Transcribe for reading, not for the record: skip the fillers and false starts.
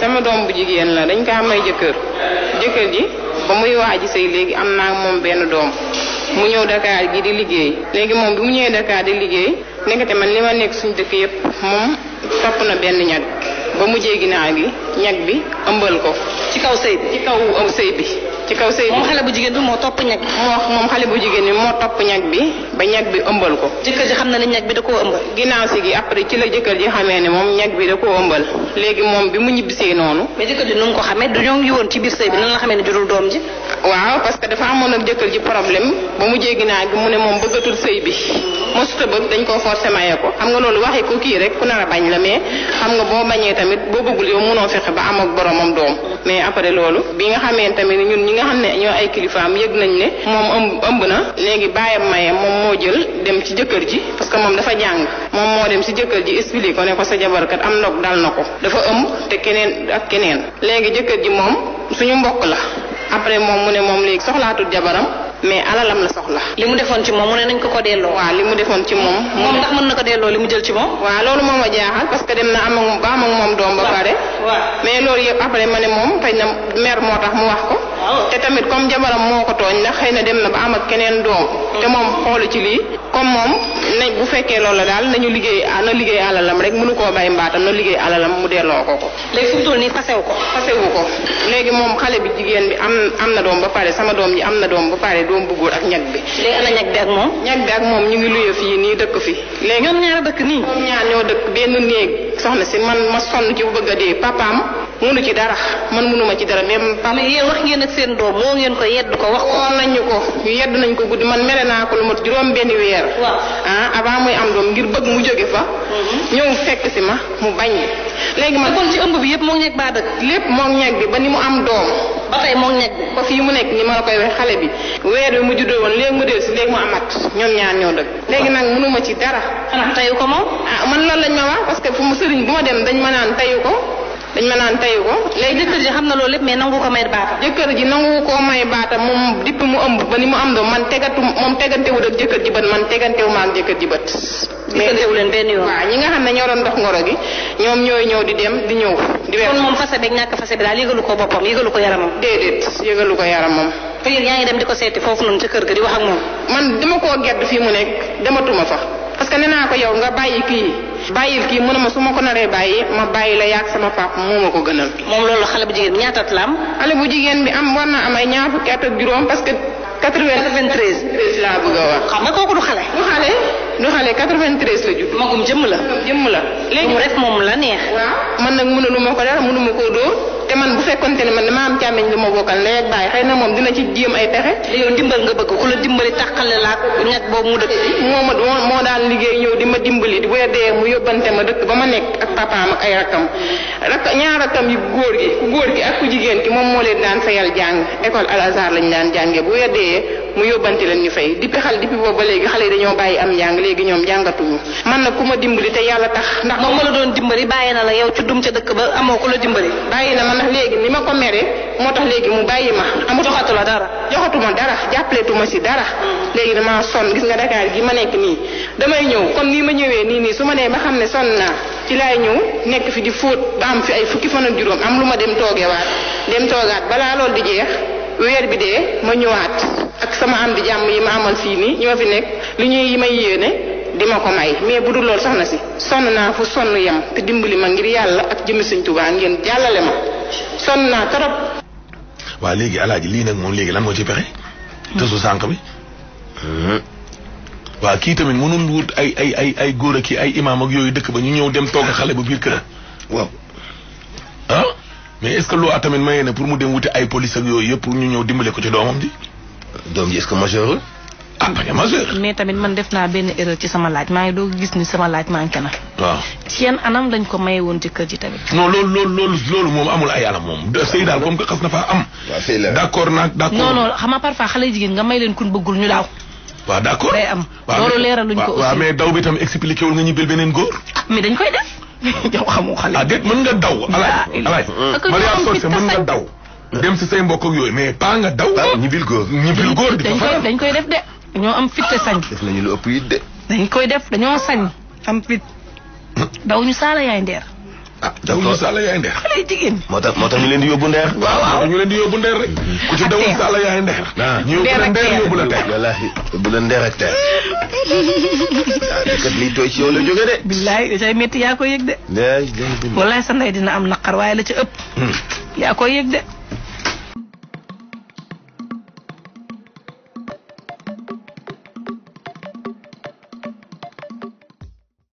sama doom bu jigéen la dañ kaa may jëkkër ji ba muy waaji sëy léegi am naa moom benn doom mu ñëw Dakar gi di liggéey léegi moom bi mu ñëwee Dakar di liggéey nekkate man li ma nekk suñu dëkk yëpp moom topp na benn ñag ba mu jéggi naa gi ñag bi ëmbal ko ci kaw sëy bi ci kaw sëy bi moom xale bu jigéen bi moo topp ñag bi moom xale bu jigéen bi moo topp ñag bi ba ñag bi ëmbal ko jëkkër ji xam na ne ñag bi da koo ëmbal ginnaaw si gi après ci la jëkkër ji xamee ne moom ñag bi da koo ëmbal léegi moom bi mu ñibbisee noonu mais jëkkër ji nu mu ko xamee du ñoo ngi woon ci biir sëy bi nan la xamee ne jurul doom ji waaw parce que dafa amoon ak jëkkër ji problème ba mu jéggi naa gi mu ne moom bëggatul sëy bi mosuta bëgg dañ koo forcé maye ko xam nga loolu waxee ko kii rek ku nar a bañ la mais xam nga boo bañee tamit boo bëggul yow mënoo fexe ba am ak boromam doom mais après loolu bi nga xamee tamit ñun ñi nga xam ne ñoo ay kilifaam yëg nañ ne moom ëmb na léegi bàyyam maye moom moo jël dem ci jëkkër ji parce que moom dafa jàng moom moo dem ci jëkkër ji expliqué ko ne ko sa jabarkat am ndog dal na ko dafa ëmb te keneen léegi jëkkër ji moom suñu mbokk la après moom mu ne moom léegi soxlaatul jabaram mais alalam la soxla. li mu defoon ci moom mu ne nañ ko delloo. waaw li mu defoon ci moom. moom ndax mën na ko delloo li mu jël ci moom. waaw loolu moo ma jaaxal parce que dem na am ak moom doom ba pare. mais loolu yëpp après ma ne moom xëy na mère moo tax mu wax ko. te tamit comme jabaram moo ko tooñ ndax xëy na dem na ba am ak keneen doom. te moom xoolu ci lii comme moom nañ bu fekkee loolu la daal nañu liggéey alalam rek mënu koo bàyyi mbaatam na liggéey alalam mu delloo ko. léegi fu mu toll nii fasewu ko léegi moom xale bi jigéen bi am na doom ba pare sama doom ji am na doom ba pare doom bu góor ak ñag bi. léegi ana ñag bi ak moom. ñag bi ak moom ñu ngi luye fii nii dëkk fi. léegi ñoom ñaar dëkk nii. ñoom ñaar ñoo dëkk benn néeg soxna si man ma sonn ci bu bëgg a dee papaam mënu ci dara man mënuma ci dara même papa. mais yéen wax ngeen ak seen doom moo ngeen ko yedd ko wax ko. xool nañu ko yedd nañ ko guddi man mere naa ko lu mat juróom benn weer. waaw avant muy am doom ngir bëgg mu jóge fa. ñëw fekk si ma mu bañ. léegi man kon ci ëmb bi yëpp moo ñeg baa dëkk. lépp moo ñeg bi ba ni mu am doom. ba tey moo ñeg bi. ba fii mu nekk ni ma la koy wax xale bi weer bi mu juddoo woon léegi mu del si léegi mu amat ñoom ñaar ñoo dëkk. léegi nag mënuma ci dara. xanaa tayu ko moom. man loolu lañ ma wax parce que fu mu sëriñ bu ma dem dañ ma naan tayu ko. léegi jëkkër ji xam na loolu lépp mais nangu ko may baatam. jëkkër ji nangu koo may baatam moom dipp mu ëmb ba ni mu am doom man tegantewul ak jëkkër ji bët man tegantewu ma ak jëkkër ji bët. diggantewu leen benn yoon. waaw ñi nga xam ne ñoo doon dox ngoro gi ñoom ñooy ñëw di dem di ñëw. kon moom fase beeg ñàkk fase bi daal yëgalu ko boppam yëgalu ko yaramam. déedéet yëgalu ko yaramam. te yéen yaa ngi dem di ko seeti foofu noonu ca kër ga di wax ak moom. man dama koo gedd fii mu nekk dematuma fa parce que nee naa ko yow nga bàyyil kii mu ne ma su ma ko naree bàyyi ma bàyyi la yaag sama papa moo ma ko gënal. moom loolu xale bu jigéen bi ñaata at la am. xale bu jigéen bi war na am ay ñaar fukki at ak juróom parce que 93 laa bëgg a wax. xam nga kooku du xale. du xale 93 la judd. magum jëmm la. léegi mu rek moom la neex. waaw man nag mënuluma ko dara mënuma koo dóor te man bu fekkonte ne man dama am càmmeñ lu ma bokkal ndey ak baay xëy na moom dina ci jéem ay pexe. yow dimbal nga bëgg ku la dimbali tàqale la ak ñett boobu mu dëkk. moo daan liggéey ñëw di ma dimbali bu dee mu yóbbante ma dëkk ba ma nekk ak papaam ak ay rakkam ñaar rakkam yi ku góor gi ak ku jigéen ki moom moo leen daan fayal jàng école Al Azhar lañ daan jànge bu weddee mu yóbbante leen ñu fay depuis boobu ba léegi xale yi dañoo bàyyi am njàng léegi ñoom jàngatuñu man nag ku ma dimbali te yàlla tax ndax moom ma la doon dimbali bàyyi na la yow ci dum ca dëkk ba amoo ku la dimbali. bàyyi na ma ndax léegi ni ma ko mere moo tax léegi mu bàyyi ma joxatuma dara jàppaletuma si dara léegi dama sonn gis nga Dakar gi ma nekk nii damay ñëw comme nii ma ñëwee nii su ma nee ba xam ne sonn naa ci laay ñëw nekk fi di fóot ba am fi ay fukki fan ak juróom am lu ma dem toogaat balaa loolu di jeex weer bi dee ma ñëwaat ak sama am di jàmm yi ma amal fii nii ñoo fi nekk li ñuy yi may yéene di ma ko may mais bu dul loolu soxna si sonn naa fu sonn yem te dimbali ma ngir yàlla ak jëmi Sëñ Tuubaa ngeen jàllale ma sonn naa trop. waaw léegi alaaji lii nag moom léegi lan moo ci pexe. tësu sànq bi. waaw kii tamit mënul wut ay góor ak ay imaam ak yooyu dëkk ba ñu ñëw dem toog xale ba biir këram. waaw. mais est-ce que loi tamit maye na pour mu dem wuti ay police ak yooyu yëpp pour ñu ñëw dimbale ko ci doomam ji. doom ji est-ce que majeur la. bañ a majeur. mais tamit man def naa benn erreur ci sama laaj maa ngi doog gis ni sama laaj manqué na. waaw. ci yan anam lañ ko maye woon ci kër ji tamit. non loolu moom amul ay anam moom. sëy daal comme que xas na faa am. d'accord. non xam nga parfois xale jigéen nga may leen kun bëggul ñu daaw. waaw d'accord day am loolu leeraluñ ko aussi. waaw mais daw bi tam expliqué wul nga ñibbil beneen góor. mais dañ koy def. yow xamu xale. déet mën nga daw. alaay Mariama Socé mën nga daw. dem si say mbokk ak yooyu mais pas nga daw. ñibbil góor di ko faral dañ koy def de. dañoo am fit te sañ. def nañu lu ëpp it de. dañ koy def dañoo sañ am fit. daw ñu saala yaay ndeer. ah dawul Sall yaay ndeer. xale jigéen. moo tax ñu leen di yóbbu ndeer. waaw ñu leen di yóbbu ndeer rek. ku ci dawul Sall yaay ndeer. ñu yóbbu la ndeer yóbbu la tey. wallaahi yóbbu la ndeer ak tey. ah kat liy tooy ci yow la jóge de. billaay da cay métti yaa ko yëg de. day wallaay sa ndey dina am naqar waaye la ca ëpp. yaa ko yëg de.